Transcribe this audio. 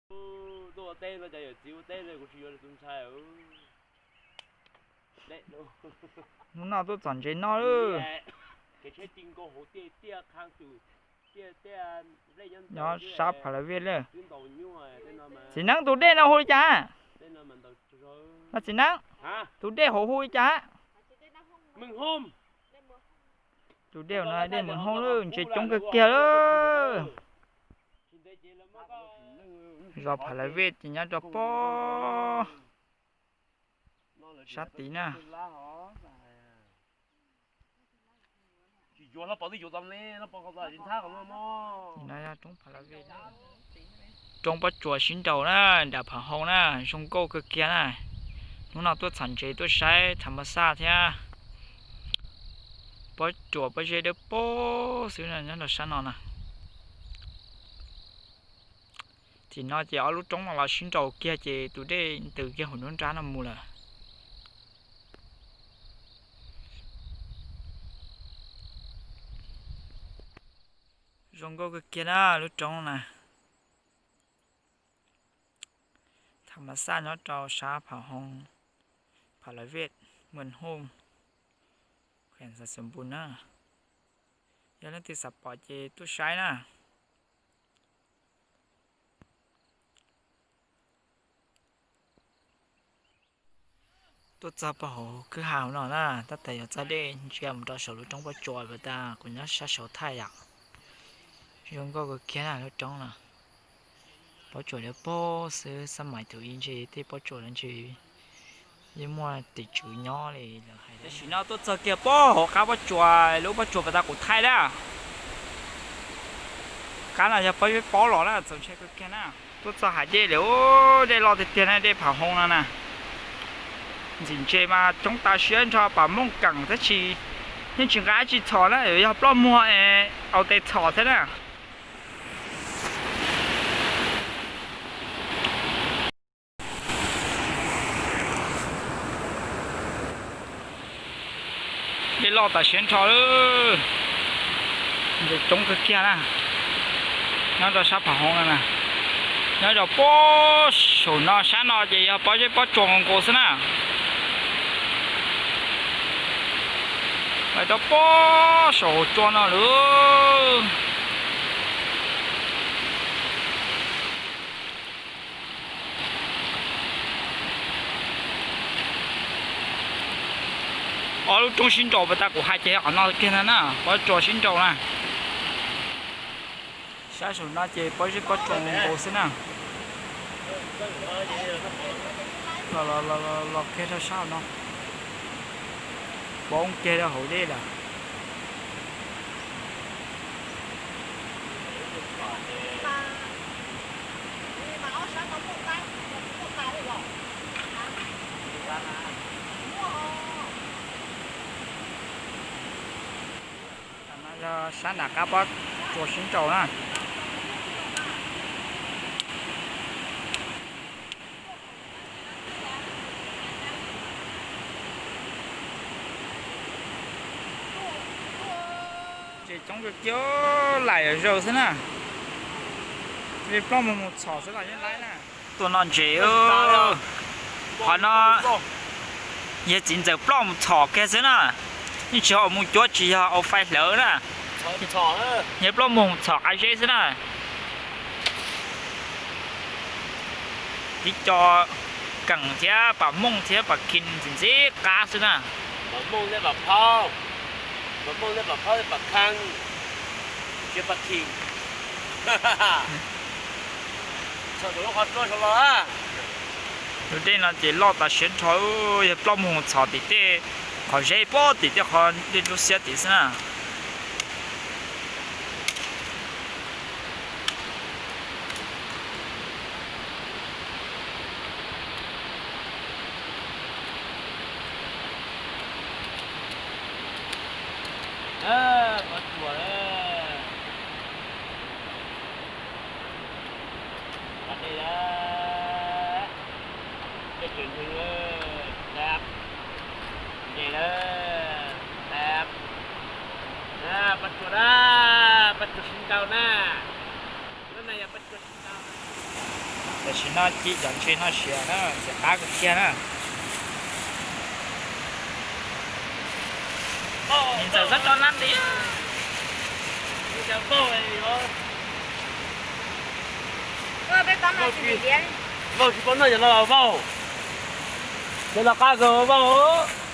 Tuaj ua teb no cas yawm txiv ua teb kuv tsis yuav tus ntxhais. Hnub no tuaj txhom ntses noj lawm. Nyob sab Phav Las Vej lawm. Txiv Neeb, tus dej no hu li cas? Txiv Neeb, tus dej hauv hu li cas? Tus dej no dej Mws Hooj lawm, ntses coob kawg kiag lawm. Zos Phav Las Vej ces nyob rau pob sab tid na. Roob Phav Las Vej, roob pob tsuas sib nraus na, nram Phav Hoo na, zoo nkauj kawg kiag na. Hnub no tuaj txhom ntses tuaj saib tham mas xaj thiab. Pob tsuas pob zeb dawb paug xwb nyob rau sab no na. Tim no ces ob lub roob no los sib nraus kiag ces tus dej ntws kiag hauv nruab nrab no mus lawm. Zoo nkauj kawg kiag na lub roob na. Tham mas xaj nyob rau sab Phav Hoo, Phav Las Vej, Mws Hooj, Xeev Xas Xus Npus na. Yog leej twg xav pom ces tuaj saib na. Tuaj txog puag hauv kwj ha no na, tab tom yuav txog dej ntsia mus rau saum lub roob pob tsuas puas tas, kuv nyob sab saud thaij yom. Zoo nkauj kawg kiag na lub roob no. Pob tsuas dawb paug xwb, xab mais thaum ub ntshe tej pob tsuas no ntshe yeej muaj tim tswv nyob li lawm hais. Tam sim no tuaj txog kiag puag hauv qab pob tsuas, lub pob tsuas puas tas kuv thaij na. Qab no yog pob zeb paub los na, txaus ntshai kawg kiag na. Tuaj txog hais dej lawm, dej loj tiag tiag na, dej Phav Hoo no na. Ntxim ntses mas coob tas siab nrho, pam mooj keem tab sis yeej tsis nqa dab tsi txhom na, yog ploj muag es ua tes txhom thiab na. Dej loj tas siab nrho lawm, ntses coob kawg kiag na. Nyob rau sab Phav Hoo no na, nyob rau puag saum no, sab no ces yog pob zeb pob tsuas nkaus nkaus xwb na. Lawv rau puag saum tsua no lawm. Ob lub roob sib nraus puas tas kuv hais ces qhov no kiag ntag na, pob tsuas sib nraus na. Sab saum no ces pob zeb pob tsuas nkaus xwb na. Los kiag rau sab no, poob kiag rau hauv dej lawm. Sab nram qab pob tsuas sib nraus na. Ntses coob kawg kiag, laim zaws xwb na. Li ploj mus mus txhom xwb los yeej laib na. Tuaj noj ntses, qhov no yog txiv ntxawm ploj mus txhom kiag xwb na. Yeej tsis yog mus cuab, tsis yog ua fais hlawv na. Yog ploj mus txhom qab zeb xwb na. Tib co keem thiab pam mooj thiab pam khis ntxim ntxim qab xwb na. Lub dej no ces loj tas siab nrho, yog ploj mus txhom tim tej qhov zeb pob tim tej qhov dej lub xiab tid xwb na. Pob tsuas na, pob tsuas sib nraus na. Lub no yog pob tsuas sib nraus. Tam sim no ci cov ntses no siav na, siav qab kawg kiag na. Txawm txhob tso nab nti. Vaub tsis paub noj yog los vaub. Ces los qab kawg vaub.